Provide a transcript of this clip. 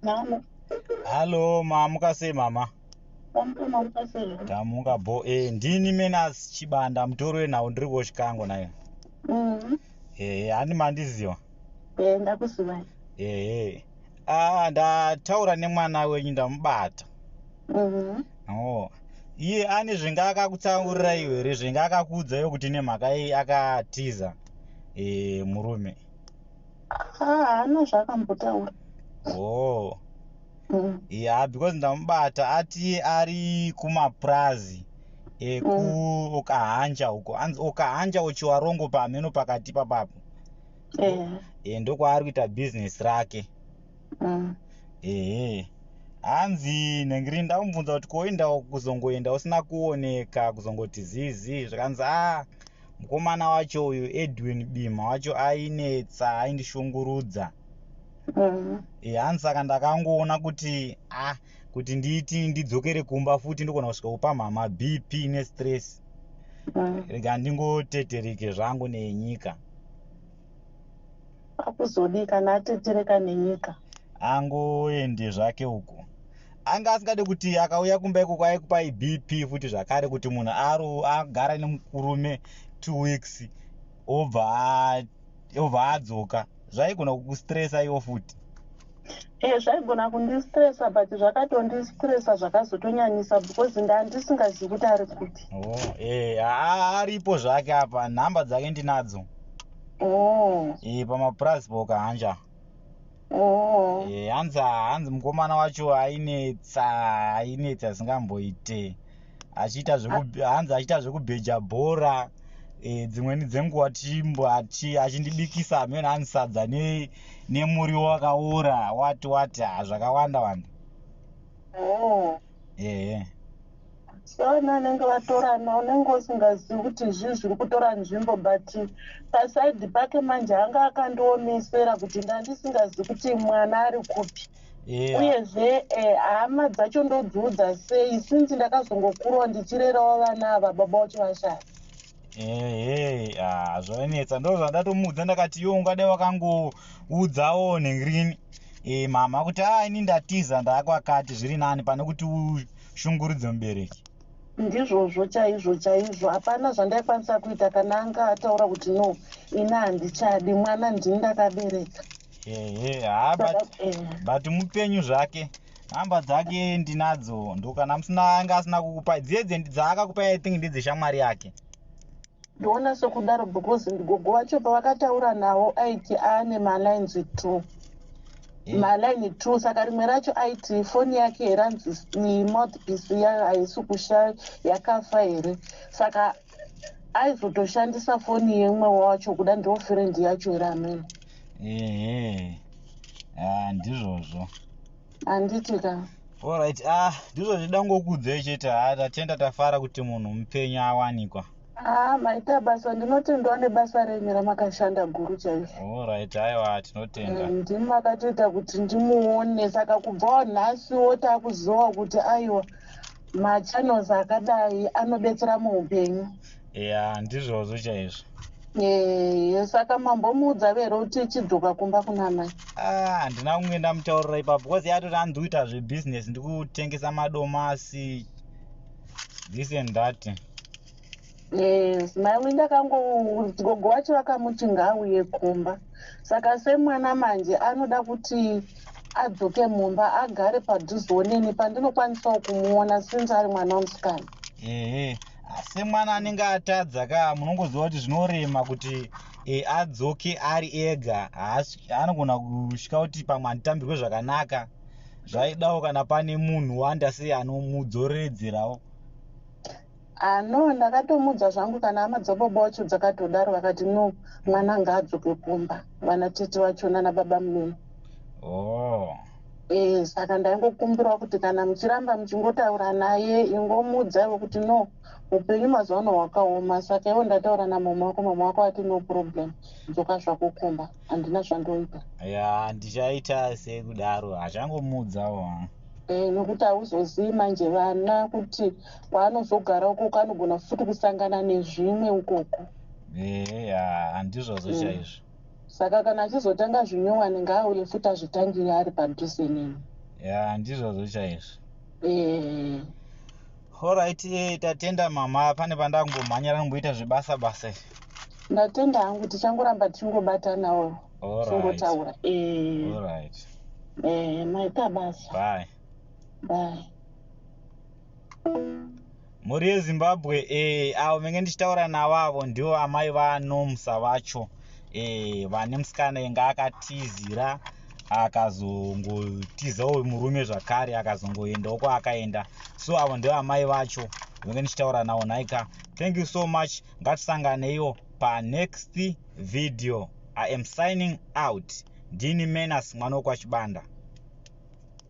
Mama, Hallo, mamuka sei mama? Tamuka, mamuka sei? Tamuka bo. Ndini Menas Chibanda, mutori wenhau, ndiri kuOshikango nayo. Hani mandiziva? Ndakuzivai. Ehe. Ah, ndataura nemwana wenyu, ndamubata. Oh. Iye ane zvinga akakutsaurira iwe here, zvinga akakuudza iwe kuti nemhaka yei akatiza murume? Ah, haana zvaakambotaura. Oh. Yeah, because ndamubata ati ari kumapurazi ekuOkahandja uko, anzi Okahandja, Otjiwarongo, pamheno pakati papapo. Ndokwaari kuita bhizinesi rake. Ehe, hanzi nhengiri ndamubvunza kuti koenda kuzongoenda usina kuoneka, kuzongoti zizi, zvakanzi a mukomana wacho uyu Edwin Bima wacho ainetsa, aindishungurudza. Hanzi saka ndakangoona kuti a kuti nditi ndidzokere kumba futi ndogona kusvika kupa mama BP nestress. Rega ndingotetereke zvangu nenyika. Akuzodii kana atetereka nenyika? Angoende zvake uko, anga asingade kuti akauya kumba ikoko aikupai BP futi zvakare, kuti munhu aro agara nemukurume 2 weeks, obva adzoka, zvaigona kukustressa iwo futi. Zvaigona kundistressa, but zvakatondistressa zvakazotonyanyisa because ndandisingazivi kuti ari kupi. Oh, aripo zvake apa, nhamba dzake ndinadzo. Pamapurazi poKahanja. Hanzi mukomana wacho ainetsa, ainetsa asingamboite, achiita hanzi achiita zvekubheja bhora. Dzimweni dzenguva tichimbo achindibikisa amene, hanzi sadza nemuriwo wakaora, wati wati, ha, zvakawanda wanda. Ehe. Sevana vanenge vatorana, unenge usingazivi kuti zvii zviri kutora nzvimbo, but paside pake manje anga akandiomesera kuti ndandisingazivi kuti mwana ari kupi. Uyezve hama dzacho ndodziudza sei, since ndakazongokurawo ndichirerawo vana ava, baba vacho vashaya? Ehe, ah, zvainetsa, ndo zvandatomuudza, ndakati iwe ungadai wakangoudzawo nhengirini mama kuti a ini ndatiza, ndaakwakati, zviri nani pane kuti ushungurudze mubereki. Ndizvozvo chaizvo chaizvo, hapana zvandaikwanisa kuita kana anga ataura kuti no, ini handichadi mwana, ndini ndakabereka. Ehe, ha, but, but mupenyu zvake, nhamba dzake ndinadzo, ndokana musina anga asina kukupai dziye dzaakakupai, I think ndedzeshamwari yake. Ndoona sekudaro because gogo vacho pavakataura navo aiti aane malines two. Maline two, saka rimwe racho aiti foni yake here, anzi mouthpiece yayo haisi kusha, yakafa here, saka aizotoshandisa foni yemwe wacho, kuda ndiwo friend yacho here, amene. Ehe, ah, ndizvozvo. Handiti ka? Alright, ah, ndizvo zvida ngokuudzei chete. Ha, tatenda, tafara kuti munhu mupenyu awanikwa. Ah, maita basa, ndinotendwa nebasa renyu ramakashanda guru chaizvo. Alright, aiwa, tinotenda. Ndimi makatoita kuti ndimuone, saka kubvawo nhasiwo takuzivawo kuti aiwa, machannels akadai anobetsera muupenyu. Ya, ndizvozvo chaizvo. Saka mambomuudza vere kuti chidzoka kumba kuna mai? Ah, handina kunge ndamutaurira ipapo because yatoti hanzi kuita zvebhizinesi, ndikutengesa madomasi, this and that. Yes, mai, ndakango gogo wacho vakamuti ngaauye kumba, saka semwana manje anoda kuti adzoke mumba, agare padhuzewo neni pandinokwanisawo kumuona, since ari mwana wemusikana. Ehe, semwana anenge atadza ka, munongoziva kuti zvinorema kuti adzoke ari ega. Anogona kusvika kuti pamwe handitambirwe zvakanaka, zvaidawo kana pane munhu wanda sei anomudzoreredzerawo. Ano ndakatomudza zvangu, kana hama dzababa wacho dzakatodaro, vakati no, mwana ngaadzoke kumba, vana tete vacho nana baba munini. Saka ndaingokumbirawo kuti kana muchiramba muchingotaura naye, ingomuudzaiwo kuti no, upenyu mazuva ano hwakaoma, saka iwo ndataura namama wako, mama wako ati no problem, dzoka zvako kumba, handina zvandoita. Ya, ndichaita sekudaro, hachangomuudzawo. Nokuti hauzozivi manje vana kuti kwaanozogara ukoko anogona futi kusangana nezvimwe ukoko. Ehe, handizvozvo chaizvo. Saka kana achizotanga zvinyowani, ngaauye futi azvitangire ari padhuze neni. Ya, ndizvozvo chaizvo. Eh. Alright, tatenda mama. Pane pandakumbomhanyira kumboita zvebasa basa izvi. Ndatenda hangu, tichangoramba tichingobatanawo. Alright. Tichingotaura. Eh. Alright. Eh, maita basa. Bye. Bye. Mhuri yeZimbabwe, avo menge ndichitaura navo avo ndivo amai vaNomsa vacho, vane musikana inga akatizira, akazongotizawo murume zvakare, akazongoendawo kwaakaenda. So avo ndivo amai vacho venge ndichitaura navo nhaika. Thank you so much, ngatisanganeiwo panext video. I am signing out. Ndini Menas mwana wekwaChibanda.